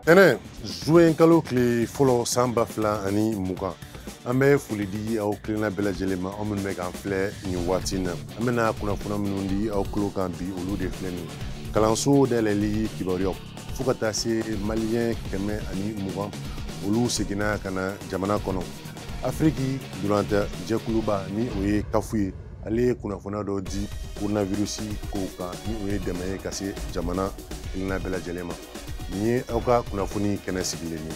Tɛnɛ zuwɛn kalo tile fɔlɔ san 2020, an bɛ foli di aw kelenna bɛɛ lajɛlen ma, aw minnu bɛ k'an filɛ nin waati in na. An bɛna kunnafoniya minnu di aw tulo kan bi, olu de filɛ nin ye. Kalanso dayɛlɛli kibaruyaw fo ka taa se maliyɛn 120, olu seginna ka na jamana kɔnɔ. Afiriki ntolatan jɛkuluba ni o ye CAF ye, ale ye kunnafoniya dɔ di coronavirus kow kan, ni o ye dɛmɛ ye ka se jamana kelenna bɛɛ lajɛlen ma. Nin ye aw ka kunnafoni kɛnɛ sigilen ye.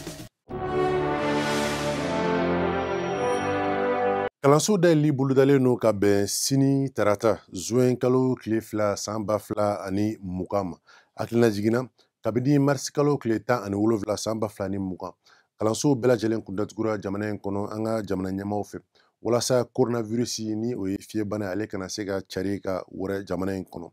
Kalanso dayɛlɛli bolodalen don ka bɛn sini tarata zuwɛn kalo tile 2 san 2020 ma. Hakilina jiginna kabini marisi kalo tile 17 san 2020, kalanso bɛɛ lajɛlen kun datugura jamana in kɔnɔ an ka jamana ɲɛmaaw fɛ walasa coronavirus ni o ye fiɲɛbana ye, ale kana se ka cari ka wɛrɛ jamana in kɔnɔ.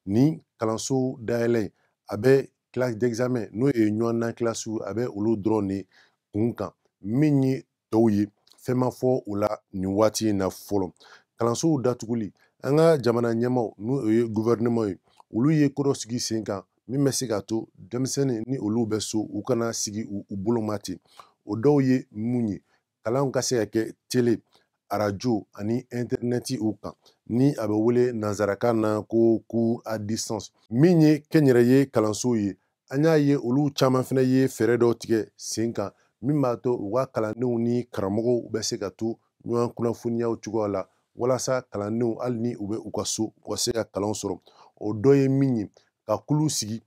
Ni kalanso dayɛlɛ a bɛ classe d'examen n'o ye ɲɔgɔndan kilasiw, a bɛ olu dɔrɔn de kun kan. Min ye tɔw ye, fɛn ma fɔ o la nin waati in na fɔlɔ. Kalansow datuguli, an ka jamana ɲɛmaaw n'o ye gouvernement ye, olu ye ko dɔ sigi sen kan min bɛ se k'a to denmisɛnnin ni olu bɛ so, u kana sigi u bolo ma ten. O dɔw ye mun ye? Kalanw ka se ka kɛ tele, arajo ani intɛrɛnɛti u kan, ni a bɛ wele nanzarakan na ko cours à distance. Min ye kɛnyɛrɛye kalansow ye, an y'a ye olu caman fana ye fɛɛrɛ dɔw tigɛ sen kan min b'a to u ka kalandenw ni karamɔgɔw bɛ se ka to ɲɔgɔn kunnafoniyaw cogoya la, walasa kalandenw hali ni u bɛ u ka so, u ka se ka kalan sɔrɔ. O dɔ ye min ye, ka kulu sigi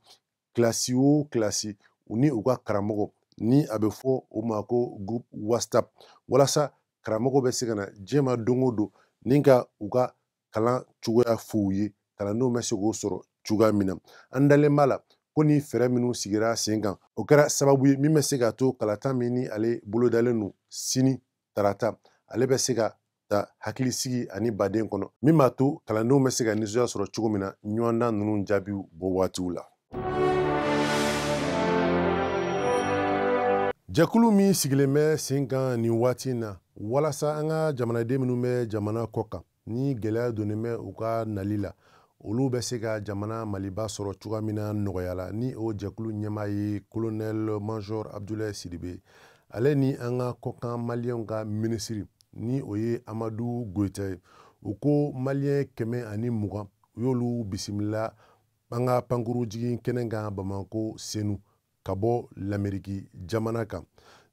kilasi o kilasi u ni u ka karamɔgɔ, ni a bɛ fɔ o ma ko groupe WhatsApp, walasa karamɔgɔ bɛ se ka na diɲɛ ma don o don ni ka u ka kalan cogoya f'u ye, kalandenw bɛ se k'o sɔrɔ cogoya min na. An dalen b'a la ko ni fɛɛrɛ minnu sigira sen kan, o kɛra sababu ye min bɛ se k'a to kalata min ni ale bolodalen don sini tarata, ale bɛ se ka ta hakilisigi ani baden kɔnɔ, min b'a to kalandenw bɛ se ka nisɔndiya sɔrɔ cogo min na ɲɔgɔndan ninnu jaabiw bɔ waatiw la. Jɛkulu min sigilen bɛ sen kan nin waati in na walasa an ka jamanaden minnu bɛ jamana kɔ kan ni gɛlɛya donnen bɛ u ka nali la, olu bɛ se ka jamana Maliba sɔrɔ cogoya min na nɔgɔya la, ni o jɛkulu ɲɛmaa ye colonel major Abdoulaye Sidibe, ale ni an ka kɔkan maliyɛnw ka minisiri ni o ye Amadu Goyita ye. U ko maliyɛn 120, u y'olu bisimila an ka pankuru jigin kɛnɛ kan Bamako Senu ka bɔ Lameriki jamana kan.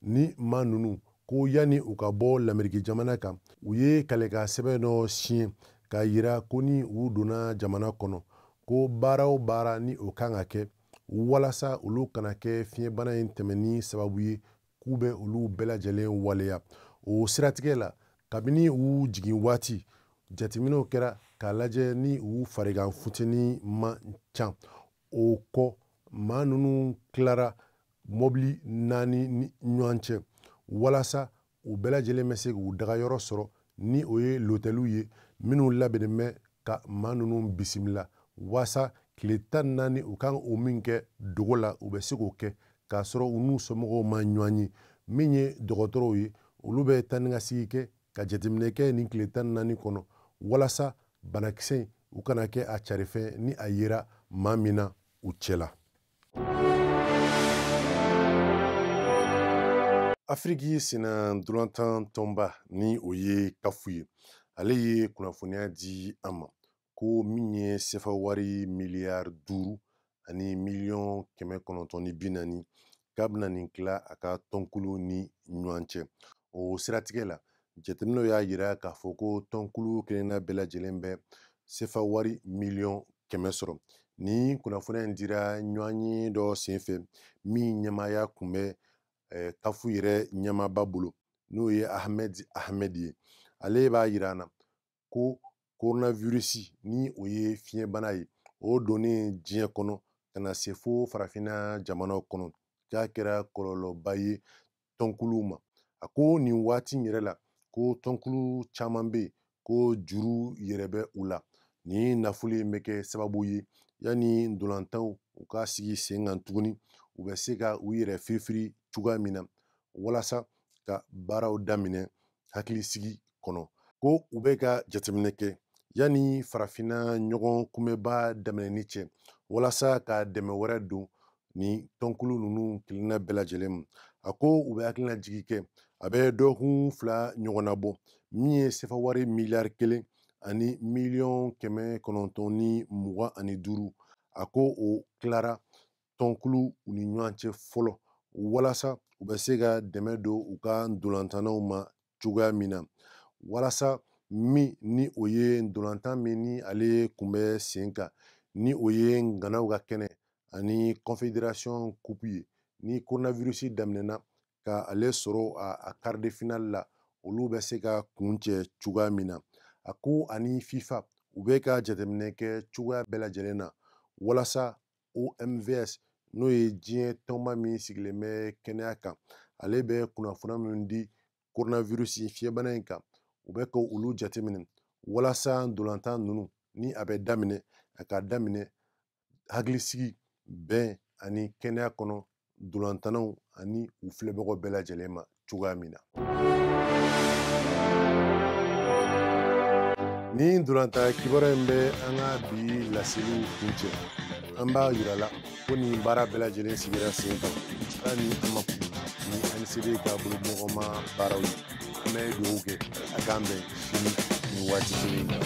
Ni maa ninnu ko yanni u ka bɔ Lameriki jamana kan, u ye kalekan sɛbɛn dɔ siɲɛ k'a yira ko ni u donna jamana kɔnɔ, ko baara o baara ni o kan ka kɛ walasa olu kana kɛ fiɲɛbana in tɛmɛni sababu ye, k'u bɛ olu bɛɛ lajɛlen waleya. O siratigɛ la, kabini u jigin waati, jateminɛw kɛra k'a lajɛ ni u farigan funteni man ca. O kɔ, maa ninnu tilara mɔbili 4 ni ɲɔgɔn cɛ walasa u bɛɛ lajɛlen bɛ se k'u dagayɔrɔ sɔrɔ, ni o ye lotɛliw ye minnu labɛnnen bɛ ka maa ninnu bisimila, walasa tile 14 u kan o min kɛ dogo la, u bɛ se k'o kɛ k'a sɔrɔ u n'u somɔgɔw ma ɲɔgɔn ye. Min ye dɔgɔtɔrɔw ye, olu bɛ taa ni ka segin kɛ ka jateminɛ kɛ nin tile 14 kɔnɔ, walasa banakisɛ in u kana kɛ a carifɛn ni a yera maa min na u cɛla. Afiriki senna ntolatan tɔnba ni o ye CAF ye, ale ye kunnafoniya di an ma ko min ye sefa wari miliyari 5 ani miliyɔn 940 k'a bɛna nin tila a ka tɔnkulu ni ɲɔgɔn cɛ. O siratigɛ la, jateminɛw y'a yira k'a fɔ ko tɔnkulu kelenna bɛɛ lajɛlen bɛ sefa wari miliyɔn 100 sɔrɔ. Ni kunnafoniya in dira ɲɔgɔnye dɔ senfɛ min ɲɛmaaya kun bɛ CAF yɛrɛ ɲɛmaaba bolo, n'o ye Ahmed Ahmed ye. Ale b'a yira an na ko coronavirus ni o ye fiɲɛbana ye, o donnen diɲɛ kɔnɔ ka na se fo farafinna jamanaw kɔnɔ, k'a kɛra kɔlɔlɔba ye tɔnkuluw ma. A ko nin waati in yɛrɛ la, ko tɔnkulu caman bɛ yen ko juru yɛrɛ bɛ u la. Nin nafolo in bɛ kɛ sababu ye yanni ntolantanw u ka sigi sen kan tuguni, u bɛ se ka u yɛrɛ firifiri cogoya min na walasa ka baaraw daminɛ hakilisigi kɔnɔ. Ko u bɛ ka jateminɛ kɛ yanni farafinna ɲɔgɔn kunbɛba daminɛni cɛ, walasa ka dɛmɛ wɛrɛ don Ni tɔnkulu ninnu kelenna bɛɛ lajɛlen ma. A ko u bɛ hakilina jigi kɛ a bɛ dɔgɔkun 2 ɲɔgɔnna bɔ, min ye sefa wari miliyari 1 ani miliyɔn 925. A ko o tilara tɔnkulu u ni ɲɔgɔn cɛ fɔlɔ walasa u bɛ se ka dɛmɛ don u ka ntolantannaw ma cogoya min na, walasa min ni o ye ntolantan min ni ale kun bɛ sen kan, ni o ye ŋanaw ka kɛnɛ ani confédération coupe ye, ni coronavirus daminɛna ka ale sɔrɔ a quart de finale la, olu bɛ se ka kuncɛ cogoya min na. A ko ani FIFA u bɛ ka jateminɛ kɛ cogoya bɛɛ lajɛlen na walasa OMVS, n'o ye diɲɛ tɔnba min sigilen bɛ kɛnɛya kan, ale bɛ kunnafoniya minnu di coronavirus fiɲɛbana in kan, u bɛ ka olu jateminɛ walasa ntolantan ninnu ni a bɛ daminɛ, a ka daminɛ hakilisigi, bɛn ani kɛnɛya kɔnɔ ntolantannaw ani u filɛbagaw bɛɛ lajɛlen ma cogoya min na. Ni ntolantan kibaruya in bɛ an ka bi laseliw kuncɛ, an b'a yira la ko nin baara bɛɛ lajɛlen sigira sen kan ala ni an ma kun ni ANCD ka bolodiɲɔgɔnma baaraw ye. An bɛ dugawu kɛ a k'an bɛn sini nin waati kelen in na.